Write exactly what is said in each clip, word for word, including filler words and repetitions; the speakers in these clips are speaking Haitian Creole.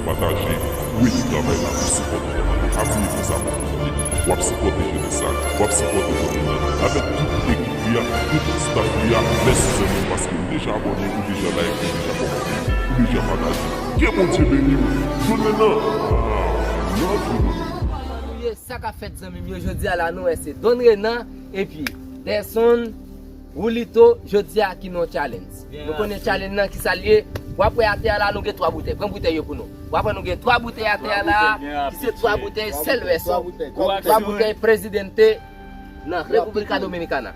Pataje, kwete travay la pou sipòte travay la. Pa bliye fè sa pou nou tande. W ap sipòte jenès la, w ap sipòte Don Renan avèk tout ekip li a, tout staff li a. Mèsi zanmi m, paske ou deja abòne, ou deja like, ou deja kòmante, ou deja pataje. Ke Bondye beni w. Don Renan, ah, love you. Kòman nou ye? Sa k ap fèt zanmi m yo? Jodi a la nou wè se Don Renan epi Derson Woolito jodi a ki nan challenge. Nou konnen challenge nan ki sa l ye. W ap wè atè a la nou gen twa boutèy. Pran boutèy yo pou nou. W ap wè nou gen twa boutèy atè a la ki se twa boutèy Cerveza. Twa boutèy Presidente nan República Dominicana.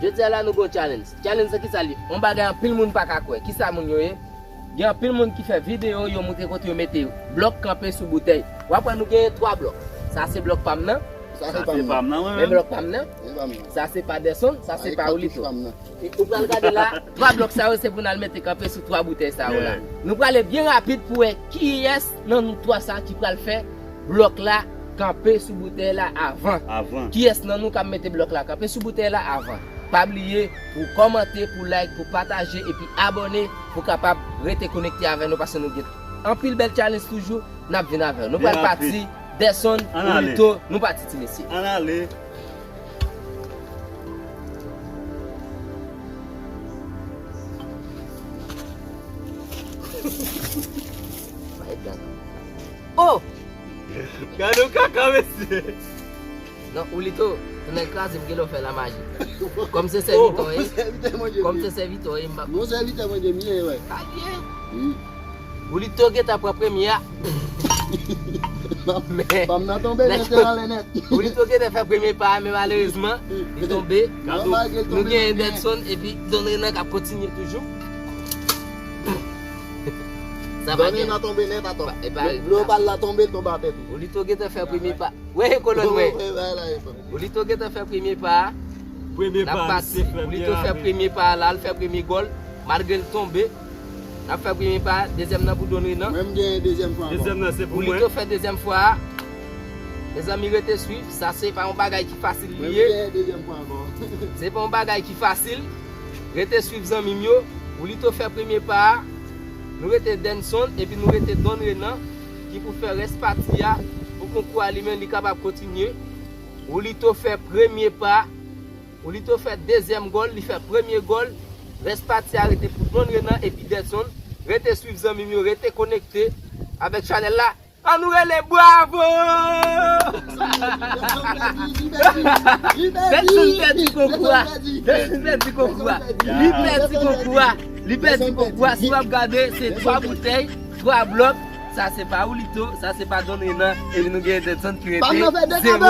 Jodi a la nou gen yon challenge. Challenge sa ki sa l ye? Yon bagay anpil moun pa ka kwè. Ki sa moun yo ye? Gen anpil moun ki fè videyo, yo montre kote yo mete blòk kanpe sou boutèy. W ap wè nou genyen twa blòk. Sa se blòk pa m nan. Sa se pa m nan. Men blòk pa m nan. Sa se pa Derson, sa se pa Woolito. E ou pral gade la, twa blòk sa yo se pou n al mete kanpe sou twa boutèy sa yo la. Nou prale byen rapid pou wè kiyès nan nou twa sa ki pral fè blòk la kanpe sou boutèy la avan. Kiyès nan nou k ap mete blòk la kanpe sou boutèy la avan? Pa bliye pou kòmante, pou like, pou pataje epi abòne pou kapab rete konekte avè nou paske nou gen anpil bèl challenge toujou n ap vin avè w. Nou pral pati, Derson, Woolito, nou pati ti mesye. Ann ale. Oh! Gade yon kaka mesye. Non, Woolito, tounen kraze m, genlè w fè lamaji. Kòm se sèvitè w ye. Kòm se sèvitè w ye, m pa. Non, sèvitè Bondye m ye, wè. Sa l ye? Wi. Woolito gentan pran premye a. Men, pa m nan tonbe nèt, se ale nèt. Woolito gentan fè premye pa a, men malerezman, li tonbe. Nou genyen Derson epi Don Renan k ap kontinye toujou. Sa pa gen. Don Renan tonbe nèt atò. Dlo pa l la tonbe, l tonbe atè tou. Woolito gentan fè premye pa. Wè kolòn mwen. Woolito gentan fè premye pa a. N ap pase. Woolito fè premye pa a la, l fè premye gòl. Malgre l tonbe, n ap fè premye pa a. Dezyèm nan pou Don Renan. Mwen m gen dezyèm fwa ankò. Dezyèm nan se pou mwen. Woolito fè dezyèm fwa a. Mezanmi, rete swiv. Sa se pa yon bagay ki fasil li ye. Mwen m gen dezyèm fwa ankò. Se pa yon bagay ki fasil. Rete swiv zanmi m yo. Woolito fè premye pa a. Nou rete Derson epi nou rete Don Renan ki pou fè rès pati a pou konkou a li menm li kapab kontinye. Woolito fè premye pa. Woolito fè dezyèm gòl, li fè premye gòl. Rès pati a rete pou Don Renan epi Derson. Rete swiv zanmi m yo, rete konekte avèk chanèl la. Ann nou rele bravo! Derson pèdi konkou a. Derson pèdi konkou a. Li pèdi konkou a. Li pèdi konkou a. Si w ap gade, se twa boutèy, twa blòk. Sa se pa Woolito, sa se pa Don Renan. Epi nou gen Derson ki rete zewo.